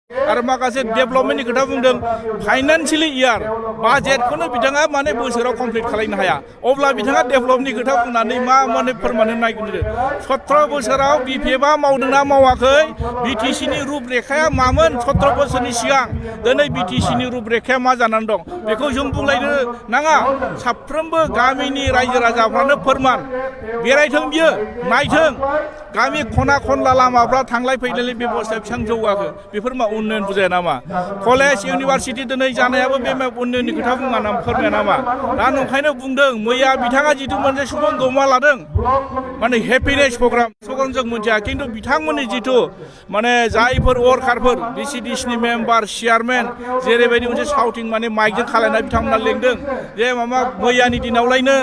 आरो माखासे डेभेलपमेन्टनि खोथा बुंदों फाइनान्सियेलि इयार बाजेटखौनो बिथाङा माने बोसोराव कमप्लिट खालामनो हाया अब्ला बिथाङा डेभेलपनि खोथा बुंनानै मा माने फोरमान होनो नागिरदों 17 बोसोराव बिपिएफआ मावदोंना मावाखै बिटिसिनि रुपरेखाया मामोन 17 बोसोरनि सिगां दिनै बिटिसिनि रुपरेखाया मा जानानै दं बेखौ जों बुंलायनो नाङा साफ्रोमबो गामिनि रायजो राजाफ्रानो फोरमान बेरायथों बियो नायथों गामि खना खनला लामाफ्रा थांलाय फैलायनि बेबस्था बेसेबां जौगाखो बेफोर मा उन्नयन बुजाया नामा कलेज इउनिभारसिटि दिनै जानायाबो बे उन्नयननि खोथा बुङा नामा फोरमाया नामा दा नंखायनो बुंदों मैया बिथाङा जिथु मोनसे सुबुं गौमा लादों माने हेपिनेस प्रग्राम जों मिथिया खिन्थु बिथांमोननि जिथु माने जायफोर वर्कारफोर बिसिडिसिनि मेम्बार चेयारमेन जेरैबायदि मोनसे साउटिं माने माइकजों खालायनाय बिथांमोना लेंदों जे माबा मैयानि दिनावलायनो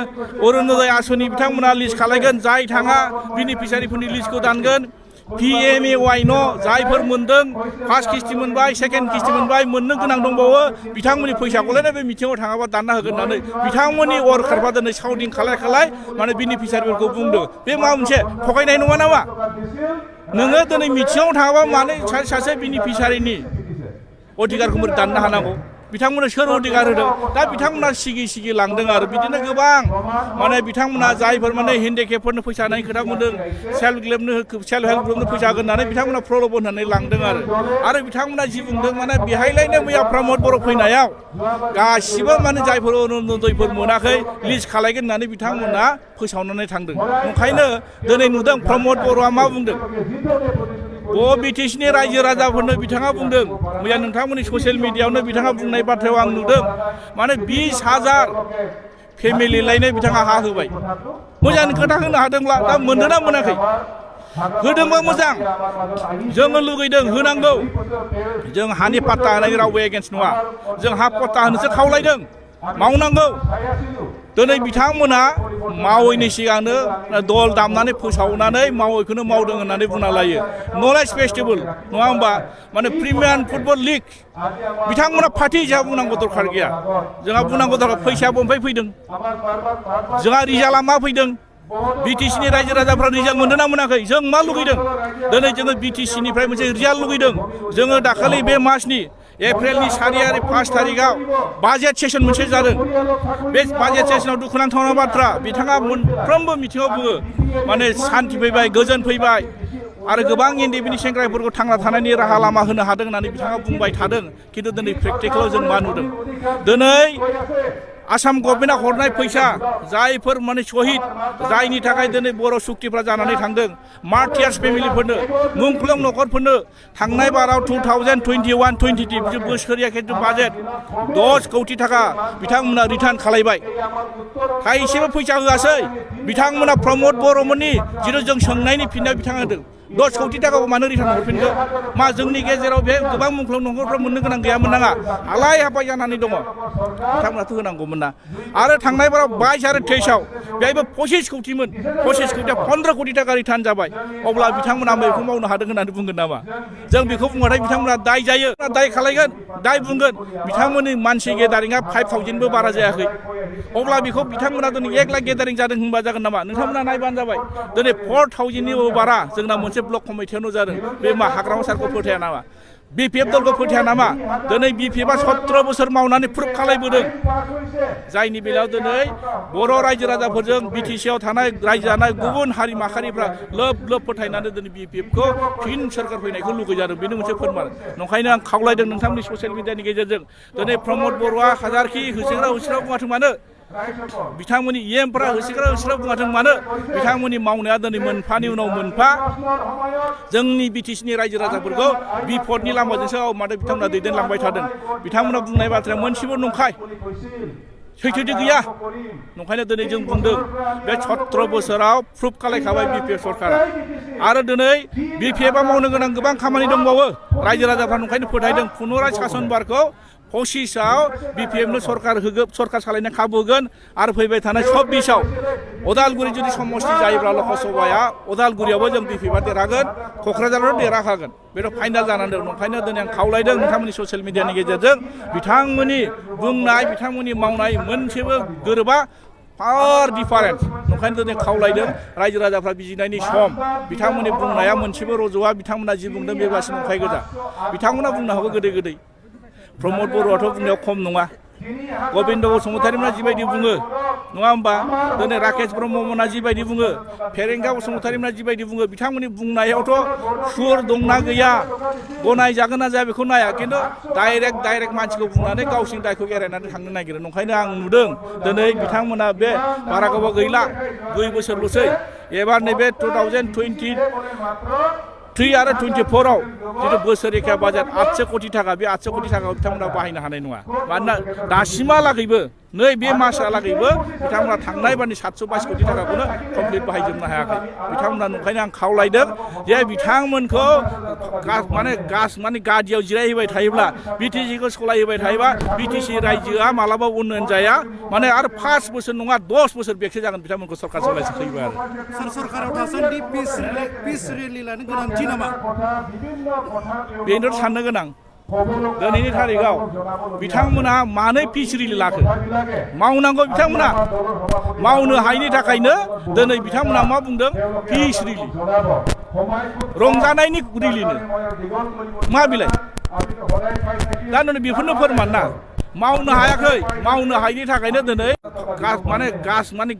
अरुणोदय आसनि बिथांमोना लिस्ट खालायगोन जाय थाङा बेनिफिसियारिफोरनि लिस्टखौ दानगोन PMAY न' जायफोर मोनदों फार्स्ट किस्ति मोनबाय सेकेन्ड किस्ति मोनबाय मोननो गोनां दंबावो बिथांमोननि फैसाखौलायनो बे मिटिङाव थाङाबा दानना होगोन होननानै बिथांमोननि वर्कारफ्रा दिनै साउटिं खालाय माने बेनिफिसियारिफोरखौ बुंदों बे माबा मोनसे थगायनाय नङा नामा नोङो दिनै मिटिङाव थाङाबा मानो सासे बेनिफिसियारिनि अधिकारखौ बोरै दाननो हानांगौ बिथांमोननो सोर अधिकार होदों दा बिथांमोना सिगि लांदों आरो बिदिनो गोबां माने बिथांमोना जायफोर माने हेन्डिकेपफोरनो फैसा होनायनि खोथा बुंदों सेल्फ हेल्प ग्रुपनो फैसा होगोन होननानै बिथांमोना प्रल'भन होननानै लांदों आरो बिथांमोना जि बुंदों माने बेहायलायनो मैया प्रमद बर' फैनायाव गासिबो माने जायफोर अरुणोदयफोर मोनाखै लिस्ट खालायगोन होननानै बिथांमोना फोसावनानै थांदों ओंखायनो दिनै नुदों प्रमद बर'आ मा बुंदों बिटिसिनि रायजो राजाफोरनो बिथाङा बुंदों मैया नोंथांमोननि ससियेल मिडियायावनो बिथाङा बुंनाय बाथ्रायाव आं नुदों माने 20,000 फेमिलिलायनो बिथाङा हा होबाय मोजांनि खोथा होनो हादोंब्ला दा मोनदोंना मोनाखै होदोंबा मोजां जोङो लुगैदों होनांगौ जों हानि पाट्टा होनाय रावबो एगेन्स्ट नङा जों हा पट्टा होनोसो खावलायदों मावनांगौ दिनै बिथांमोना मावैनि सिगांनो दल दामनानै फोसावनानै मावैखौनो मावदों होननानै बुंना लायो नलेज फेस्टिभेल नङा होमबा माने प्रिमियार फुटबल लिग बिथांमोना पार्टि हिसाबै बुंनांगौ दरखार गैया जोंहा बुंनांगौ दरखार फैसाया बबेनिफ्राय फैदों जोंहा रिजाल्टआ मा फैदों बिटिसिनि रायजो राजाफ्रा रिजाल्ट मोनदोंना मोनाखै जों मा लुगैदों दिनै जोङो बिटिसिनिफ्राय मोनसे रिजाल्ट लुगैदों जोङो दाखालि बे मासनि एप्रिलनि 5 थारिखआव बाजेट सेसन मोनसे जादों बे बाजेट सेसनाव दुखुनांथावना बाथ्रा बिथाङा मोनफ्रोमबो मिथिङाव बुङो माने सान्थि फैबाय गोजोन फैबाय आरो गोबां इन्डिपेन्डेन्ट सेंग्राफोरखौ थांना थानायनि राहा लामा होनो हादों होननानै बिथाङा बुंबाय थादों खिन्थु दिनै प्रेक्टिकेलाव जों मा नुदों दिनै आसाम गभर्नमेन्टआ हरनाय फैसा जायफोर माने शहीद जायनि थाखाय दिनै बर' सुक्तिफ्रा जानानै थांदों मार्टियार्स फेमिलिफोरनो मुंख्लं न'खरफोरनो थांनाय बाराव 2021-22 बोसोरिया खिन्थु बाजेट 10 कौटि थाखा बिथांमोना रिटार्न खालायबाय थाइसेबो फैसा होआसै बिथांमोना प्रमद बर'मोननि जिथु जों सोंनायनि फिननाय बिथाङा होदों 10 कौटि थाखाखौ मानो रिटार्न हरफिनखो मा जोंनि गेजेराव बे गोबां मुंख्लं न'खरफ्रा मोननो गोनां गैयामोन नाङा हालाय हाफाय जानानै दङ बिथांमोनाथ' होनांगौमोन ना आरो थांनाय बाराव 22 आरो 23आव बेहायबो 25 कौटिमोन 25 कौटिया 15 कौटि थाखा रिटार्न जाबाय अब्ला बिथांमोना बेखौ मावनो हादों होननानै बुंगोन नामा जों बेखौ बुंबाथाय बिथांमोना दाय जायो दाय खालायगोन दाय बुंगोन बिथांमोननि मानसि गेदारिंआ 5,000बो बारा जायाखै अब्ला बेखौ बिथांमोना दिनै 1 लाख गेदारिं जादों होनबा जागोन नामा नोंथांमोना नायबानो जाबाय दिनै 4,000निबो बारा जोंना मोनसे ब्लक कमिटियावनो जादों बे मा हाग्रामा सारखौ फोथाया नामा बिपिएफ दलखौ फोथाया नामा दिनै बिपिएफआ 17 बोसोर मावनानै प्रुफ खालायबोदों जायनि बेलायाव दिनै बर' रायजो राजाफोरजों बिटिसिआव थानाय रायजो जानाय गुबुन हारि माहारिफ्रा लोब फोथायनानै दिनै बिपिएफखौ फिन सोरखार फैनायखौ लुगैजादों बेनो मोनसे फोरमान नंखायनो आं खावलायदों नोंथांमोननि ससियेल मिडियानि गेजेरजों दिनै प्रमद बर'आ हाजारखि होसोग्रा बुङाथों मानो बिथांमोननि इएमफ्रा होसोग्रा बुङाथों मानो बिथांमोननि मावनाया दिनै मोनफानि उनाव मोनफा जोंनि बिटिसिनि रायजो राजाफोरखौ बिपदनि लामाजोंसो माथो बिथांमोना दैदेनलांबाय थादों बिथांमोना बुंनाय बाथ्राया मोनसेबो नंखाय सैथोथि गैया नंखायनो दिनै जों बुंदों बे 17 बोसोराव प्रुफ खालायखाबाय बिपिएफ सरकारा आरो दिनै बिपिएफआ मावनो गोनां गोबां खामानि दंबावो रायजो राजाफ्रा नंखायनो फोथायदों पुनराय शासन बारखौ 25आव बिपिएफनो सरकार सालायनो खाबु होगोन आरो फैबाय थानाय 26आव उदालगुरि जुदि समस्ति जायोब्ला लकसभाया उदालगुरियावबो जों बिपिएफआ देरहागोन क'क्राझाराव देरहाखागोन बेथ' फाइनाल जानानै दं ओंखायनो दिनै आं खावलायदों नोंथांमोननि ससियेल मिडियानि गेजेरजों बिथांमोननि बुंनाय बिथांमोननि मावनाय मोनसेबो गोरोबा फार डिफारेन्स ओंखायनो दिनै खावलायदों रायजो राजाफ्रा बिजिनायनि सम बिथांमोननि बुंनाया मोनसेबो रज'आ बिथांमोना जि बुंदों बे बासि नंखाय गोजा बिथांमोना बुंनो हागौ गोदै गोदै प्रमद बर'आथ' बुंनायाव खम नङा गबिन्द बसुमतारीमोना जिबायदि बुङो नङा होमबा दिनै राकेश ब्रह्ममोना जिबायदि बुङो फेरेंगा बसुमतारीमोना जिबायदि बुङो बिथांमोननि बुंनायावथ' सुर दंना गैया गनायजागोन ना जाया बेखौ नाया खिन्थु डाइरेक्ट मानसिखौ बुंनानै गावसिनि दायखौ एरायनानै थांनो नागिरो ओंखायनो आं नुदों दिनै बिथांमोना बे बारा गोबाव गैला 2 बोसोरल'सै एबार नैबे 2023 आरो 24आव जितु बोसोरिखा बाजेट 800 कोटी थाखा बे 800 कोटी थाखाखौ बिथांमोना बाहायनो हानाय नङा मानोना दासिमहालागैबो नै बे मासहालागैबो बिथांमोना थांनाय बारनि 722 कोटी थाखाखौनो कमप्लिट बाहायजोबनो हायाखै बिथांमोना ओंखायनो आं खावलायदों जे बिथांमोनखौ माने गादियाव जिरायहोबाय थायोब्ला बिटिसिखौ सलायहोबाय थायोबा बिटिसि रायजोआ मालाबा उन्नयन जाया माने आरो 5 बोसोर नङा 10 बोसोर बेकसो जागोन बिथांमोनखौ सरकार सलायसो फैयोबा आरो सरकाराव थासान्दि पिस रेलि लानो गोनांथि नामा बेनो साननो गोनां दिनैनि थारिखआव बिथांमोना मानो पिस रिलि लाखो मावनांगौ बिथांमोना मावनो हायैनि थाखायनो दिनै बिथांमोना मा बुंदों पिस रिलि रंजानायनि रिलिनो मा बिलाइ दा नै बेफोरनो फोरमान ना मावनो हायाखै मावनो हायैनि थाखायनो दिनै माने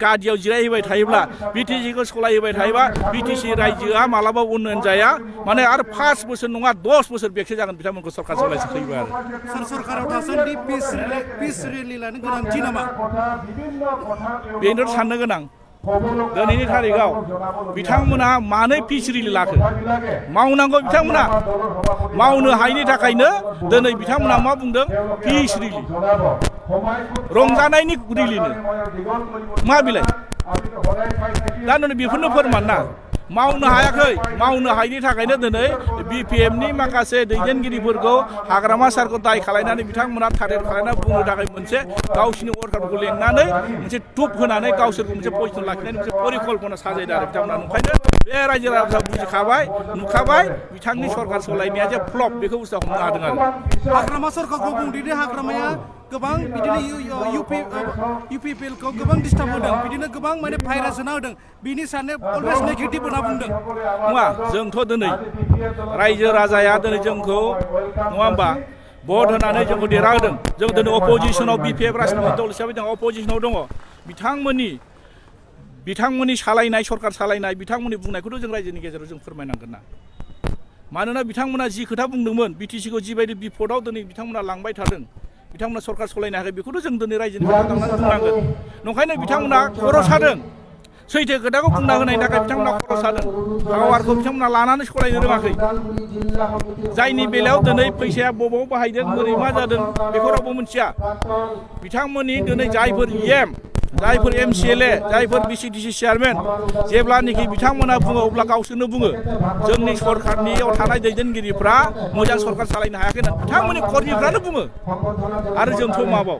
गादियाव जिरायहोबाय थायोब्ला बिटिसिखौ सलायहोबाय थायोबा बिटिसि रायजोआ मालाबा उन्नयन जाया माने आरो 5 बोसोर नङा 10 बोसोर बेकसो जागोन बिथांमोनखौ सरकार सलायसो फैयोबा आरो सरकाराव थासान्दि पिस रेलि लानो गोनांथि नामा बेनो साननो गोनां दिनैनि थारिखआव बिथांमोना मानो पिस रिलि लाखो मावनांगौ बिथांमोना मावनो हायैनि थाखायनो दिनै बिथांमोना मा बुंदों पिस रिलि रंजानायनि रिलिनो मा बिलाइ दा नै बेफोरनो फोरमान ना मावनो हायाखै मावनो हायैनि थाखायनो दिनै बिपिएफनि माखासे दैदेनगिरिफोरखौ हाग्रामा सारखौ दाय खालायनानै बिथांमोना थादेर खालायना बुंनो थाखाय मोनसे गावसिनि वर्कारफोरखौ लेंनानै मोनसे टुप होनानै गावसोरखौ मोनसे पजिसन लाखिनानै मोनसे परिकल्पना साजायदों आरो बिथांमोना ओंखायनो बे रायजो राजाफ्रा बुजिखाबाय नुखाबाय बिथांनि सरकार सलायनाया जे फ्लप बेखौ बुस्थुआ हमनो हादों आरो हाग्रामा सरकारखौ बुंदोंदि हाग्रामाया गोबां बिदिनो इउपिपिएलखौ गोबां डिस्टार्ब होदों बिदिनो गोबां माने भाइरास होना होदों बिनि साननाय अलवेज नेगेटिभ होना बुंदों नङा जोंथ' दिनै रायजो राजाया दिनै जोंखौ नङा होमबा भट होनानै जोंखौ देरहाहोदों जों दिनै अपोजिसनाव बिपिएफ राजनितिक दल हिसाबै जों अपोजिसनाव दङ बिथांमोननि सालायनाय सरकार सालायनाय बिथांमोननि बुंनायखौथ' जों रायजोनि गेजेराव जों फोरमायनांगोन ना मानोना बिथांमोना जि खोथा बुंदोंमोन बिटिसिखौ जिबायदि बिपदआव दिनै बिथांमोना लांबाय थादों बिथांमोना सरकार सलायनो हायाखै बेखौथ' जों दिनै रायजोनि खोथा थांनानै बुंनांगोन नंखायनो बिथांमोना खर' सादों सैथो खोथाखौ बुंना होनायनि थाखाय बिथांमोना खर' सादों पावारखौ बिथांमोना लानानै सलायनो रोङाखै जायनि बेलायाव दिनै फैसाया बबाव बाहायदों बोरै मा जादों बेखौ रावबो मिथिया बिथांमोननि दिनै जायफोर जायफोर एमसिएलए जायफोर बिसिडिसि चेयारमेन जेब्लानोखि बिथांमोना बुङो अब्ला गावसोरनो बुङो जोंनि सरकारनियाव थानाय दैदेनगिरिफ्रा मोजां सरकार सालायनो हायाखै होननानै बिथांमोननि कर्मिफ्रानो बुङो आरो जोंथ' माबाव